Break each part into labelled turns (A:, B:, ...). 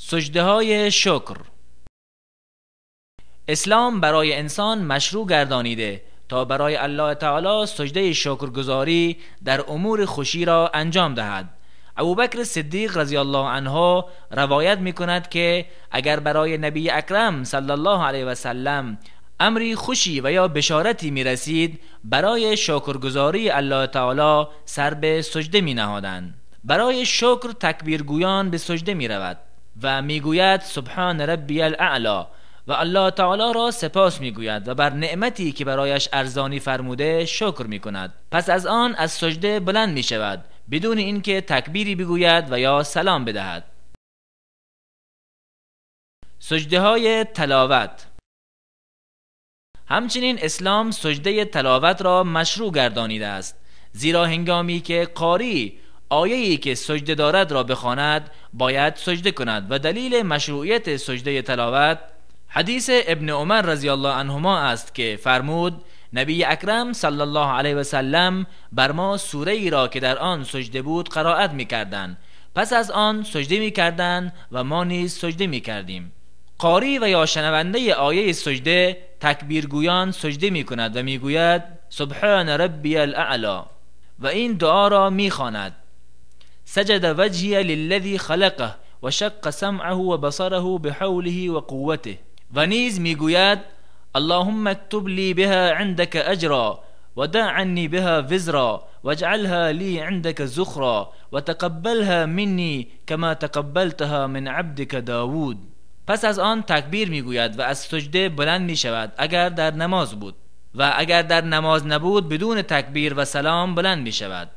A: سجده های شکر. اسلام برای انسان مشروع گردانیده تا برای الله تعالی سجده شکرگزاری در امور خوشی را انجام دهد. ابوبکر صدیق رضی الله عنه روایت می کند که اگر برای نبی اکرم صلی الله علیه و سلم امری خوشی و یا بشارتی می رسید، برای شکرگزاری الله تعالی سر به سجده می نهادند. برای شکر تکبیرگویان به سجده می رود و می گوید سبحان ربی الاعلی و الله تعالی را سپاس می گوید و بر نعمتی که برایش ارزانی فرموده شکر می کند. پس از آن از سجده بلند می شود بدون اینکه تکبیری بگوید و یا سلام بدهد. سجده های تلاوت. همچنین اسلام سجده تلاوت را مشروع گردانیده است، زیرا هنگامی که قاری آیه‌ای که سجده دارد را بخواند باید سجده کند و دلیل مشروعیت سجده تلاوت حدیث ابن عمر رضی الله عنهما است که فرمود نبی اکرم صلی الله علیه و سلم بر ما سوره ای را که در آن سجده بود قرائت می‌کردند، پس از آن سجده می‌کردند و ما نیز سجده می‌کردیم. قاری و یا شنونده آیه سجده تکبیرگویان سجده می‌کند و می‌گوید سبحان ربی الاعلی و این دعا را می‌خواند: سجد وجهی للذی خلقه و شق سمعه و بصره بحوله و قوته. و نیز میگوید اللهم اكتب لی بها عندك اجرا و دع عنی بها وزرا واجعلها لی عندك زخرا و تقبلها منی کما تقبلتها من عبدك داوود. پس از آن تکبیر میگوید و از سجده بلند میشود اگر در نماز بود، و اگر در نماز نبود بدون تکبیر و سلام بلند میشود.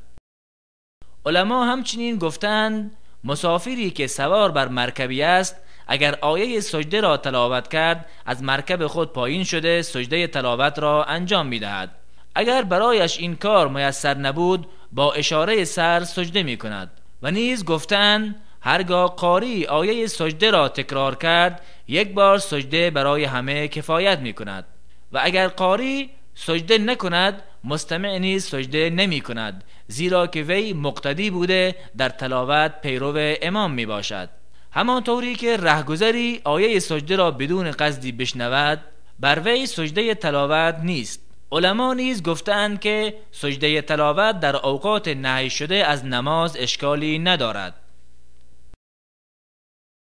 A: علما همچنین گفتند مسافری که سوار بر مرکبی است اگر آیه سجده را تلاوت کرد از مرکب خود پایین شده سجده تلاوت را انجام می‌دهد. اگر برایش این کار میسر نبود با اشاره سر سجده می‌کند. و نیز گفتند هرگاه قاری آیه سجده را تکرار کرد یک بار سجده برای همه کفایت می‌کند، و اگر قاری سجده نکند مستمع نیز سجده نمی کند، زیرا که وی مقتدی بوده در تلاوت پیرو امام می باشد. همانطوری که رهگذری آیه سجده را بدون قصدی بشنود بر وی سجده تلاوت نیست. علما نیز گفتند که سجده تلاوت در اوقات نهی شده از نماز اشکالی ندارد.